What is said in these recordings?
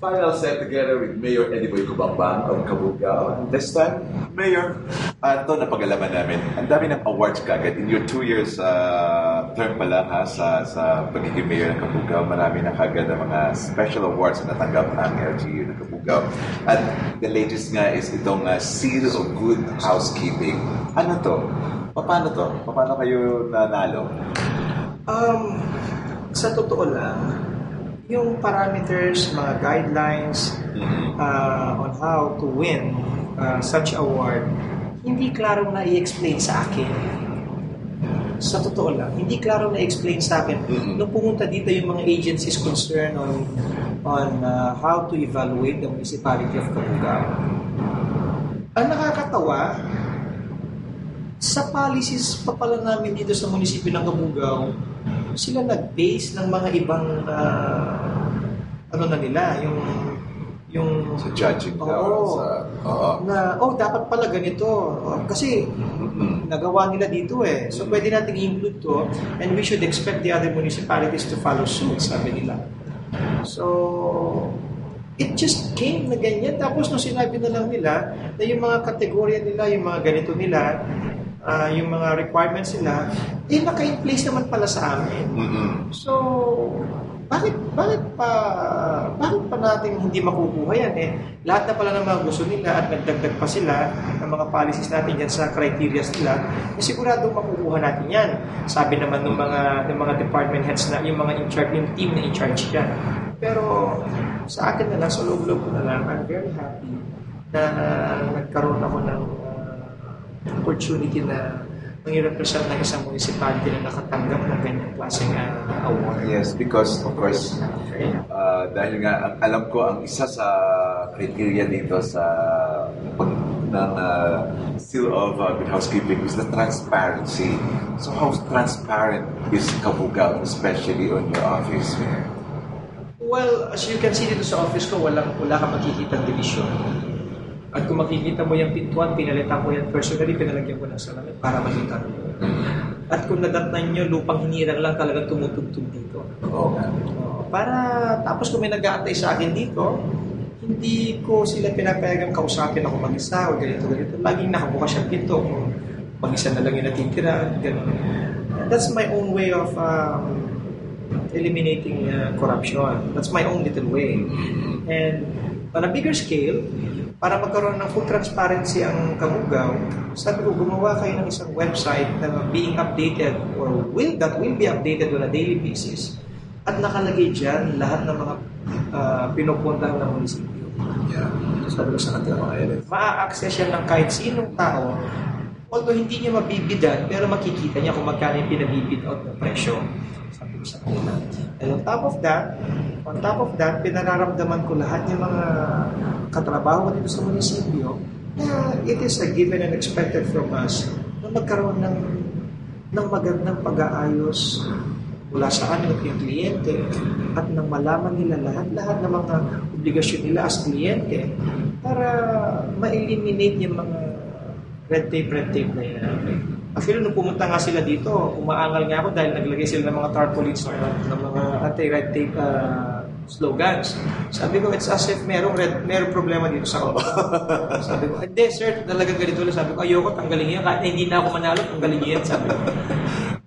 Final set together with Mayor Ediboy Cobangbang of Cabugao. And this time, Mayor, ito napag-alaman namin. Ang dami ng awards kagad. In your 2 years term pa lang sa pagiging Mayor ng Cabugao, marami na kagad ang mga special awards na natanggap ang LGU ng Cabugao. At the latest nga is itong Seal of Good Housekeeping. Ano to? Paano to? Paano kayo nanalo? Sa totoo lang, yung parameters, mga guidelines on how to win such award, hindi klaro na i-explain sa akin. Sa totoo lang, hindi klaro na i-explain sa akin. Nung pumunta dito yung mga agencies concerned on how to evaluate the Municipality of Cabugao, ang nakakatawa, sa policies pa pala namin dito sa munisipyo ng Cabugao, sila nag-base ng mga ibang ano na nila, yung sa judging dapat pala ganito kasi nagawa nila dito so pwede nating i-include to and we should expect the other municipalities to follow suit, sabi nila. So it just came na ganyan. Tapos nung sinabi na lang nila na yung mga kategorya nila, yung mga ganito nila, yung mga requirements nila, naka-in-place naman pala sa amin. So, bakit pa natin hindi makukuha yan Lahat na pala ng mga gusto nila at nagdagdag pa sila ng mga policies natin yan sa criteria nila, siguradong makukuha natin yan. Sabi naman ng mga department heads na yung mga in-charge, yung team na in-charge yan. Pero sa akin na lang, sa loob-loob ko na lang, I'm very happy na nagkaroon ako ng opportunity na mag-represent ng isang municipality na nakatanggap ng ganyang klaseng award. Yes, because of course, dahil nga alam ko ang isa sa criteria dito sa ng Seal of Good Housekeeping is the transparency. So how transparent is Cabugao, especially on your office? Well, as you can see dito sa office ko, wala ka makikita ng division. At kung makikita mo yung pintuan, pinalitan ko yan personally, pinalagyan ko ng salamin para makita mo. At kung nadatnan nyo, lupang hinirang lang talagang tumutugtog dito. Tapos kung may nag-aantay sa akin dito, hindi ko sila pinapayagang kausapin ako mag-isa o ganito. Laging nakabukas yung pinto. Mag-isa na lang yung natitira. That's my own way of eliminating corruption. That's my own little way. And on a bigger scale, para magkaroon ng full transparency ang Cabugao, sabi ko, gumawa kayo ng isang website na being updated or that will be updated on a daily basis at nakalagay dyan lahat ng mga pinupuntahan ng munisipyo. Sabi ko sa kanila, ma-access yan ng kahit sinong tao, although hindi niya mabibidan, pero makikita niya kung magkano yung pinabibid out ng presyo. Sabi ko sa kanila. And on top of that, pinararamdaman ko lahat ng mga katrabaho dito sa munisipyo na it is a given and expected from us na magkaroon ng magandang pag-aayos mula sa amin ng kliyente at nang malaman nila lahat ng mga obligasyon nila as kliyente para ma-eliminate yung mga red tape na yan. Actually, nung pumunta nga sila dito, umaangal nga ako dahil naglagay sila ng mga tarpaulins ng mga anti-red tape slogans. Sabi ko, it's as if merong problema dito sa ako. Sabi ko, hindi sir, talagang ganito lang. Sabi ko, ayoko, tanggalin yan. Kahit hindi na ako manalo, tanggalin yan. Sabi ko.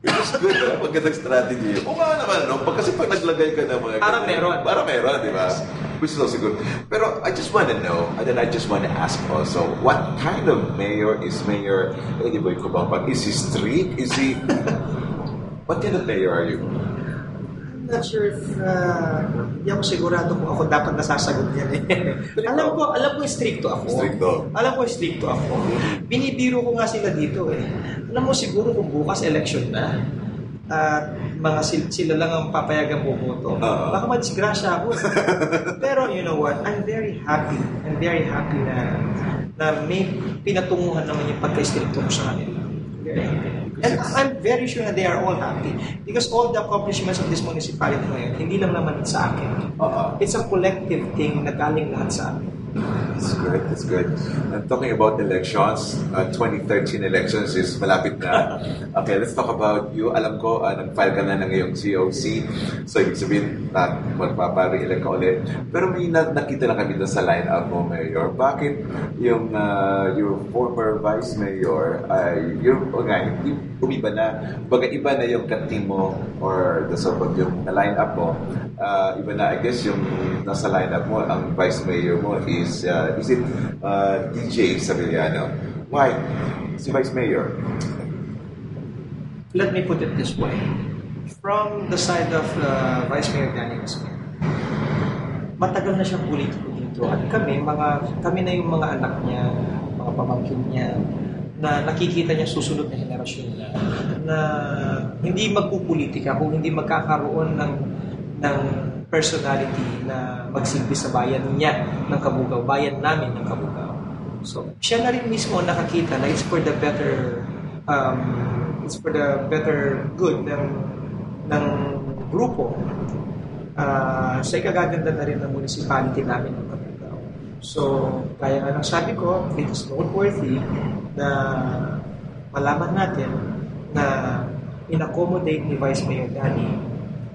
It's good, magandang strategy. O nga naman, no? Kasi pag naglagay ka ng mga... Para meron, di ba? Which is also good. Pero I just want to know, and then I just want to ask also, what kind of mayor is Mayor Ediboy Cobangbang? Is he strict? Is he... What kind of mayor are you? I'm not sure if... Hindi ako sigurado kung ako dapat nasasagot yan Alam ko stricto ako. Alam ko stricto ako. Binibiro ko nga sila dito Alam mo siguro kung bukas election na, at sila lang ang papayagang boboto. Baka madisgrasya ako. Pero you know what? I'm very happy na may pinatunguhan naman yung pagka-stricto ko sa kanila. And I'm very sure that they are all happy because all the accomplishments of this municipality ngayon, hindi lang naman sa akin. It's a collective thing na galing lahat sa amin. That's good, that's good. And talking about elections, 2013 elections is malapit na. Okay, let's talk about you. Alam ko, nag-file ka na ng iyong COC. So, ibig sabihin na magpapare-elect ka ulit. Pero may nakita lang kami doon sa line-up mo, Mayor. Bakit yung your former Vice Mayor ay umiba na? Baga iba na yung ka-team mo or the so-called yung line-up mo. Iba na, I guess, yung nasa line-up mo, ang Vice Mayor mo is it DJ Sabillano? Why? Si Vice Mayor? Let me put it this way. From the side of Vice Mayor Danny Smith, matagal na siyang politiko dito. At kami na yung mga anak niya, mga pamangkin niya, na nakikita niya susunod na henerasyon niya, na hindi magpupolitika kung hindi magkakaroon ng personality na magsilbi sa bayan niya ng Cabugao, bayan namin ng Cabugao. So, siya na rin mismo nakakita na it's for the better good ng grupo. Siya ikagaganda na rin ng municipality namin ng Cabugao. So, kaya nga lang sabi ko, it is noteworthy na malaman natin na in-accommodate ni Vice Mayor Danny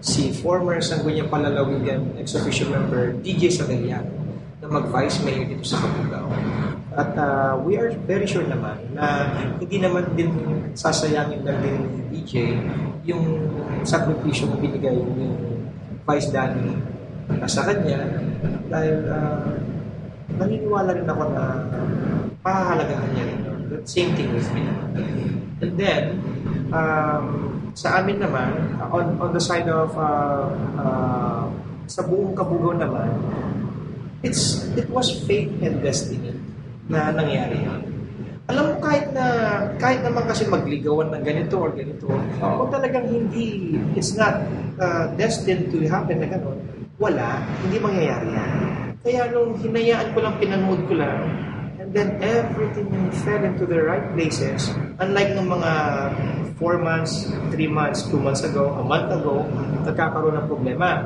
si former Sangguniang Palalawigan ex-official member DJ Sabillano na mag-Vice Mayor dito sa Cabugao. At we are very sure naman na hindi naman din sasayangin lang din ni DJ yung sakripisyo na binigay ni Vice Danny sa kanya dahil naniniwala rin ako na pahahalagahan niya rin. That same thing with me. And then, sa amin naman, on the side of sa buong Cabugao naman, it was fate and destiny na nangyari yan. Alam mo, kahit naman kasi magligawan ng ganito or ganito, kung talagang it's not destined to happen na gano'n, hindi mangyayari yan. Kaya nung hinayaan ko lang, pinanood ko lang, and then everything fell into the right places, unlike nung mga 4 months, 3 months, 2 months ago, a month ago, nagkakaroon ng problema.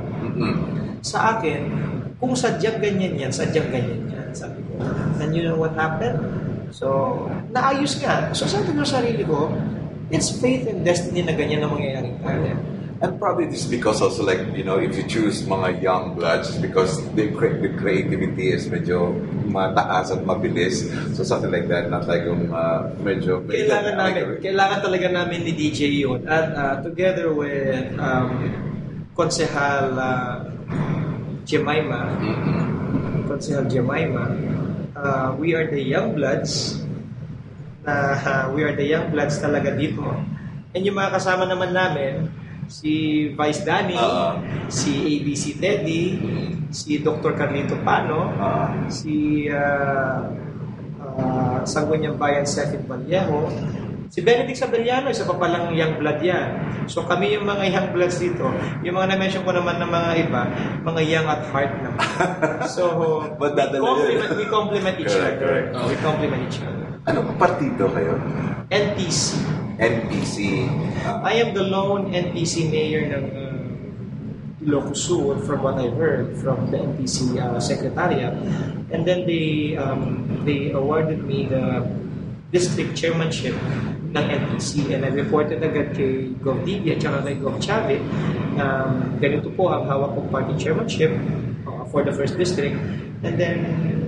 Sa akin, kung sadyang ganyan yan, sabi ko. And you know what happened? So, naayos nga. So, sabi ko sa sarili ko, it's faith and destiny na ganyan na mangyayari tayo. And probably this is because also like, if you choose mga young bloods, because the creativity is medyo mataas at mabilis. So something like that, not like medyo... Kailangan talaga namin ni DJ yun. At together with Konsehal Jemima, we are the young bloods talaga dito. And yung mga kasama naman namin, si Vice Danny, si ABC Teddy, si Dr. Carlito Pano, si Sangguniang Bayan Sefit Vallejo, si Benedict Sabillano, isa pa palang young blood yan. So kami yung mga young bloods dito. Yung mga na-mention ko naman ng mga iba, mga young at heart naman. So we complement each other. We complement each other. Anong partido kayo? NPC. I am the lone NPC mayor ng Ilocos Sur, from what I've heard from the NPC secretariat, and then they awarded me the district chairmanship ng NPC, and I reported agad kay Gov. Divi at saka kay Gov. Chavit na ganito po ang hawak kong party chairmanship for the first district, and then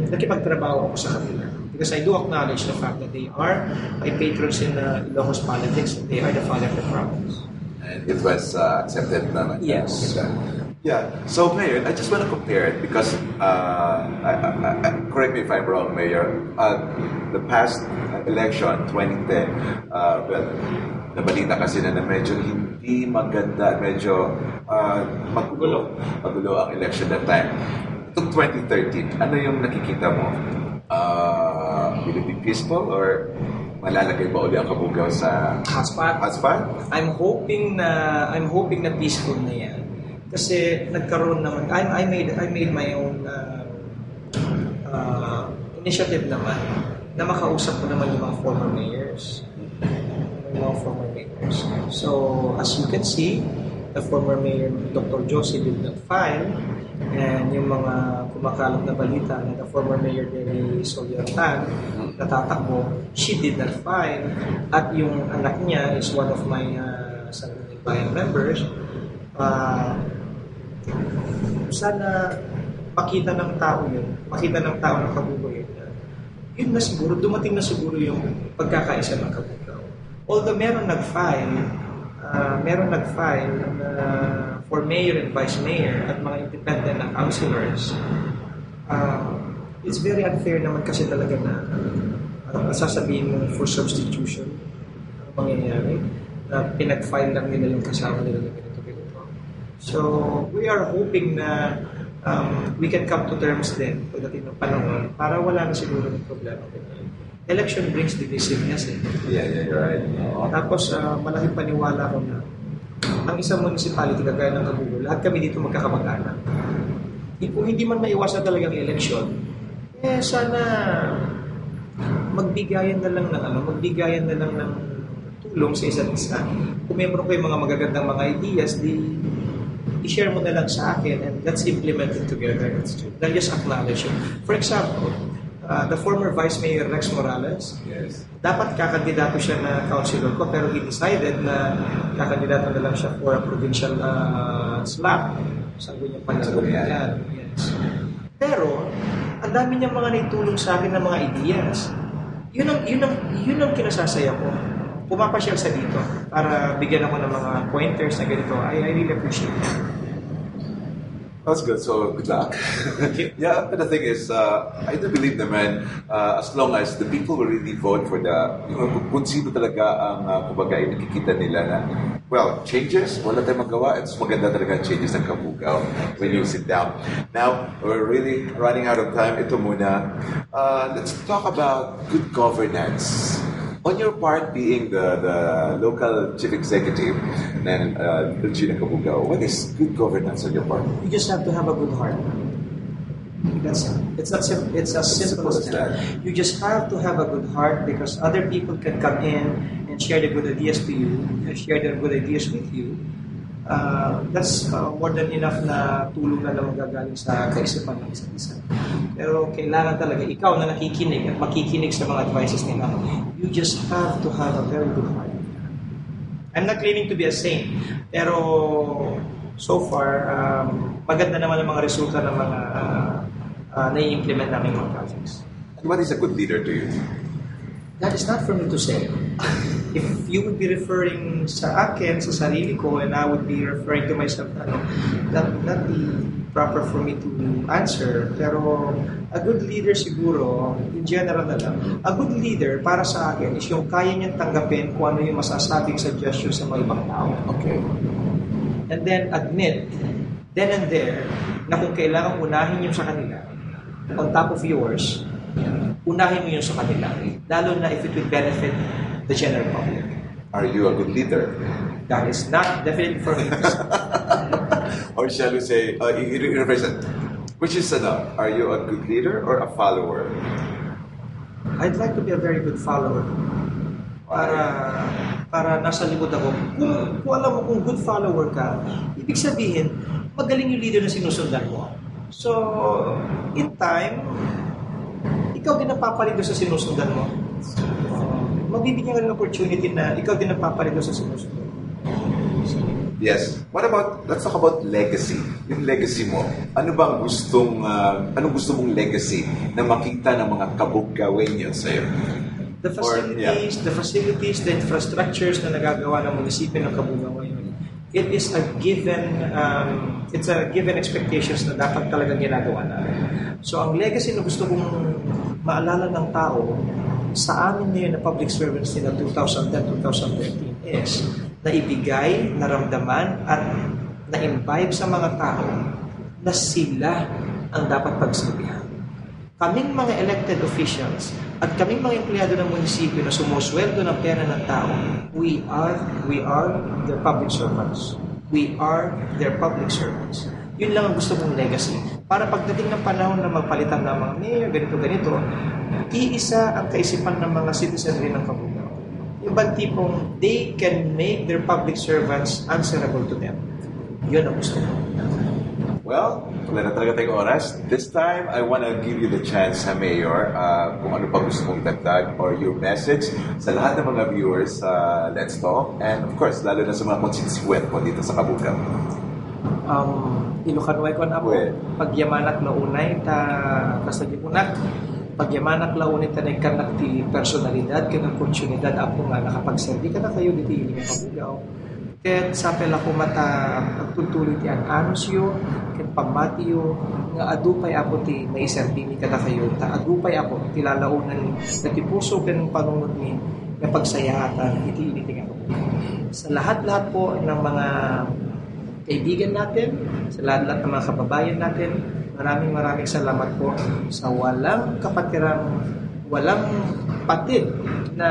nakipagtrabaho ako sa kanila. Because I do acknowledge the fact that they are my patrons in Ilocos politics, and they are the father of the province. And it was accepted naman. Yes. Yeah. So, Mayor, I just want to compare it because, correct me if I'm wrong, Mayor, the past election, 2010, nabalita kasi na medyo hindi maganda, medyo magulo ang election that time. Itong 2013, ano yung nakikita mo? Will it be peaceful or malalagay ba uli ang Cabugao sa hotspot? I'm hoping na peaceful na yan. Kasi nagkaroon naman, I made my own initiative naman na makausap ko naman yung mga former mayors. So, as you can see, the former Mayor Dr. Josie did not file, and yung mga kumakalat na balita na the former Mayor Derick natatakbo, she did not file, at yung anak niya is one of my Sangguniang Bayan members. Sana makita ng tao ng Cabugao yun na siguro, dumating na siguro yung pagkakaisa ng Cabugao. Although meron nag-file for mayor and vice mayor at mga independent na councilors, it's very unfair naman kasi talaga na sasabihin mo for substitution ang mangyayari, na pinag-file lang nila yung kasama nila na ganito. So, we are hoping na we can come to terms din pagdating ng panahon para wala na siguro ng problema. Election brings divisiveness. Yeah, you're right. Tapos, malaking paniwala ko na ang isang municipality kagaya ng Cabugao, lahat kami dito magkakamag-anak. Kung hindi man maiwasan talagang election, sana magbigayan na lang ng tulong sa isa't isa. Kung meron ko yung mga magagandang mga ideas, i-share mo na lang sa akin and let's implement it together. Then just acknowledge it. For example, the former Vice Mayor Rex Morales, yes, dapat kakandidato siya na councilor ko, pero he decided na kakandidato na lang siya for a provincial slot. Sabi niya panalagan. Yes. Pero, ang dami niyang mga naitulong sa akin ng mga ideas. Yun ang kinasasaya ko. Pumapasyal sa dito para bigyan ako ng mga pointers na ganito. I really appreciate it. That's good. So, good luck. Yeah, but the thing is, I do believe naman, as long as the people will really vote for kung sino talaga ang, kumbaga, nakikita nila na, well, changes, wala tayong magawa. It's maganda talaga ang changes ng Cabugao when you sit down. Now, we're really running out of time. Ito muna. Let's talk about good governance. On your part, being the local chief executive and Regina Cabugao, what is good governance on your part? You just have to have a good heart. That's it. It's as simple as that. You just have to have a good heart because other people can come in and share the good ideas to you, share their good ideas with you. That's more than enough na tulong na magagaling sa kaisipan ng isa't isa. Pero kailangan talaga ikaw na nakikinig at makikinig sa mga advices nila. You just have to have a very good heart. I'm not claiming to be a saint, pero so far, maganda naman ang mga resulta ng mga nai-implement namin mga projects. And what is a good leader to you? That is not for me to say. If you would be referring sa akin, sa sarili ko, and I would be referring to myself, that would not be proper for me to answer. Pero a good leader siguro, in general na lang, a good leader para sa akin is yung kaya niyang tanggapin kung ano yung masasabing suggestion sa mga ibang tao. Okay. And then admit, then and there, na kung kailangan unahin yung sa kanila, on top of yours, unahin mo yun sa kanila. Lalo na if it will benefit the general public. Are you a good leader? That is not definitely for me. Or shall we say, which is are you a good leader or a follower? I'd like to be a very good follower. Para nasa likod ako. Kung alam mo kung good follower ka, ibig sabihin, magaling yung leader na sinusundan mo. So, in time, ikaw din napapalit sa sinusundan mo. Magbibigyan ka ng opportunity na ikaw din napapalit sa sinusundan. Yes. Let's talk about legacy. Yung legacy mo. Anong gusto mong legacy na makita ng mga Cabugaoeños sa'yo? The facilities, the infrastructures na nagagawa ng munisipyo ng Cabugao ngayon, it is a given, it's a given expectations na dapat talagang ginagawa natin. So, ang legacy na gusto kong maalala ng tao sa amin ngayon na public servants nila 2010-2013 is na ibigay, naramdaman at na-imbibe sa mga tao na sila ang dapat pagsabihan. Kaming mga elected officials at kaming mga empleyado ng munisipyo na sumusweldo ng pera ng tao, we are their public servants. We are their public servants. Yun lang ang gusto mong legacy. Para pagdating ng panahon na magpalitan ng mga mayor, ganito, iisa ang kaisipan ng mga citizenry ng Cabugao. Yung bang tipong they can make their public servants answerable to them. Yun ang gusto ko. Well, wala na talaga tayong oras. This time, I want to give you the chance, Mayor, kung ano pa gusto mong itagdag or your message sa lahat ng mga viewers sa Let's Talk. And of course, lalo na sa mga konstituent po dito sa Cabugao. Ilukanway ko na po, pagyamanak na unay, kasagipunak, pagyamanak na unay ta nagkanak ti personalidad, kanang oportunidad ako nga nakapagservi ka na kayo dito yung Cabugao. Ket sapel ako mata pagtutuloy ti anos yo ket pamati yo nga adupay ako ti maiserbi ni kada kayo ta adupay ako ti lalaunan ti puso ken panunod ni nga pagsayatan iti initing ako sa lahat-lahat po ng mga kaibigan natin, sa lahat-lahat ng mga kababayan natin, maraming salamat po sa walang kapatirang, walang patid na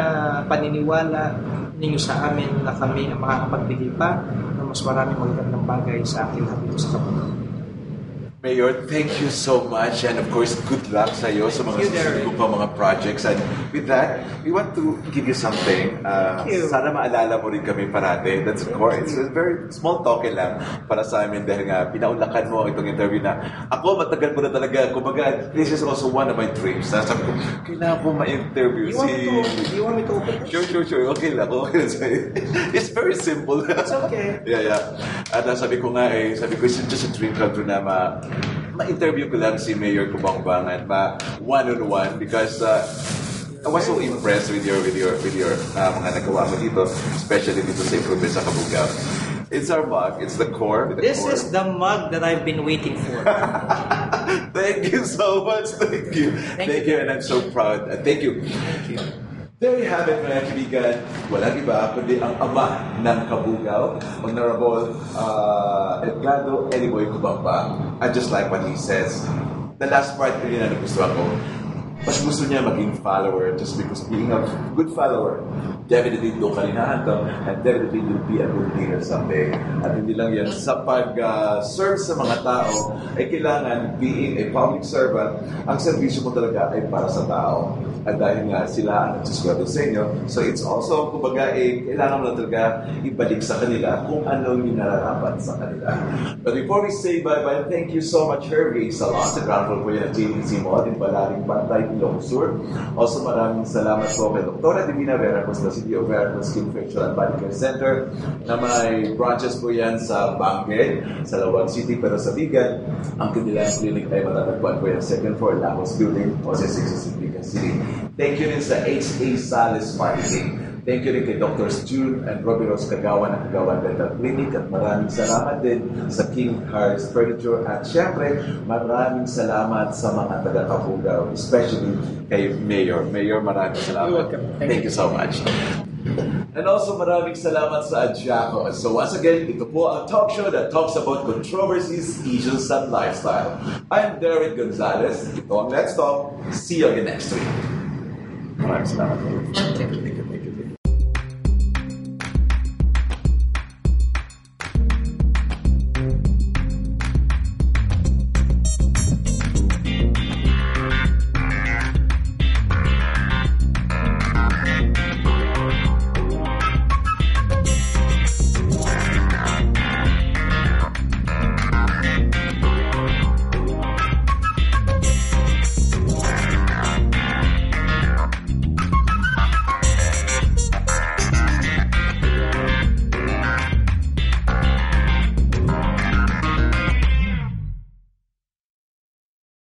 paniniwala ninyo sa amin na kami ang makakapagbigay pa ng mas maraming magandang bagay sa akin dito sa Cabugao. Mayor, thank you so much, and of course, good luck sa iyo sa mga susunod pa mga projects. And with that, we want to give you something. Sana maalala mo rin kami parate. That's of course, it's a very small token lang para sa amin dahil nga pinaunlakan mo itong interview na ako matagal ko na talaga. Kumbaga, this is also one of my dreams. Sabi ko, kailangan ko ma-interview You want me to open this? Sure. Okay lang. It's very simple. It's okay. Yeah. At sabi ko, it's just a dream come true na ma-interview ko lang si Mayor Cobangbang at one-on-one because I was so impressed with your mga nagawa mo dito, especially dito sa improvement sa Cabugao. It's our mug. It's the core. This is the mug that I've been waiting for. Thank you so much. Thank you. And I'm so proud. Thank you. There you have it, mga kaibigan. Walang iba, kundi ang ama ng Cabugao, Honorable Edgardo Ediboy Cobangbang. I just like what he says. The last part rin na nagustuhan ko, mas gusto niya maging follower just because being a good follower, definitely doon ka rin nahanto and definitely you'll be a good leader someday. At hindi lang yan, sa pag-serve sa mga tao, ay kailangan being a public servant, ang servisyo mo talaga ay para sa tao. At dahil nga sila ang nagsusweldo sa inyo, so it's also, kumbaga, kailangan mo na talaga ibalik sa kanila kung ano yung nararapat sa kanila. But before we say bye-bye, thank you so much, Hervey Salon, sa ground floor po yan ng JTC mo, din Balaring Bantay, Ilocos Sur. Also, maraming salamat po kay Dr. Divina Veracruz, the City of Veracruz Skin Facial and Body Care Center, na may branches po yan sa Bangue, sa Lawag City, pero sa Bigan, ang kanilang clinic ay matatagpuan po yan second floor, Lagos Building, Jose 66 Bigan City. Thank you rin sa H.A. Sales Marketing. Thank you rin kay Drs. June and Robbie Rose Kagawa ng Kagawa Dental Clinic at maraming salamat din sa King Harris Furniture at syempre maraming salamat sa mga taga-Cabugao, especially kay Mayor. Mayor, maraming salamat. You're welcome. Thank you so much. And also maraming salamat sa Adjaco. So once again, ito po ang talk show that talks about controversies, issues, and lifestyle. I'm Derick Gonzales. Ito ang Let's Talk. See you again next week. Maraming salamat. Thank you.